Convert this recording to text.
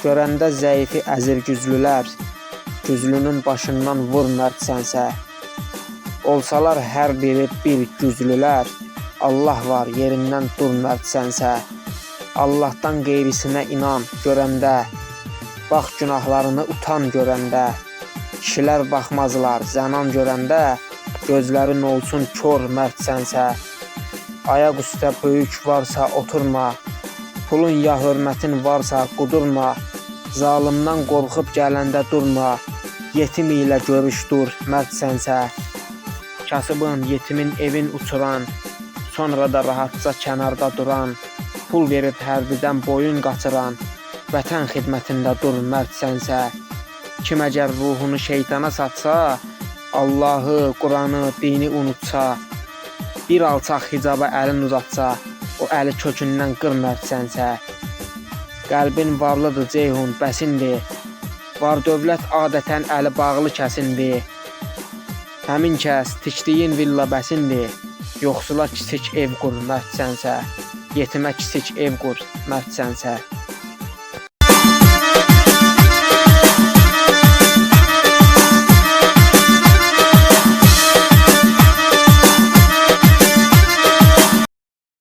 Görəndə zəifi əzir güclülər, güclünün başından vur mərdsənsə. Olsalar hər biri bir güclülər, Allah var yerindən dur mərdsənsə. Allahdan qeyrisinə inan görəndə, bax günahlarını utan görəndə. Kişilər baxmazlar zənan görəndə, gözlərin olsun kor mərdsənsə. Ayaq üstə böyük varsa oturma, pulun ya hörmətin varsa qudurma. Zalımdan qorxub gələndə durma, yetim ilə görüş dur mərdsənsə. Kasıbın, yetimin evin uçuran, sonra da rahatca kənarda duran, pul verib hərbidən boyun qaçıran, vətən xidmətində dur mərdsənsə. Kim əgər ruhunu şeytana satsa, Allahı, Quranı, dini unutsa, bir alçaq hicaba əlin uzatsa, o əli kökündən qır mərdsənsə. Qəlbin varlıdır Ceyhun, bəsindir. Var dövlət adətən əli bağlı kəsindir. Həmin kəs tikdiyin villa bəsindir. Yoxsula kiçik ev qur mərdsənsə. Yetimə kiçik ev qur mərdsənsə.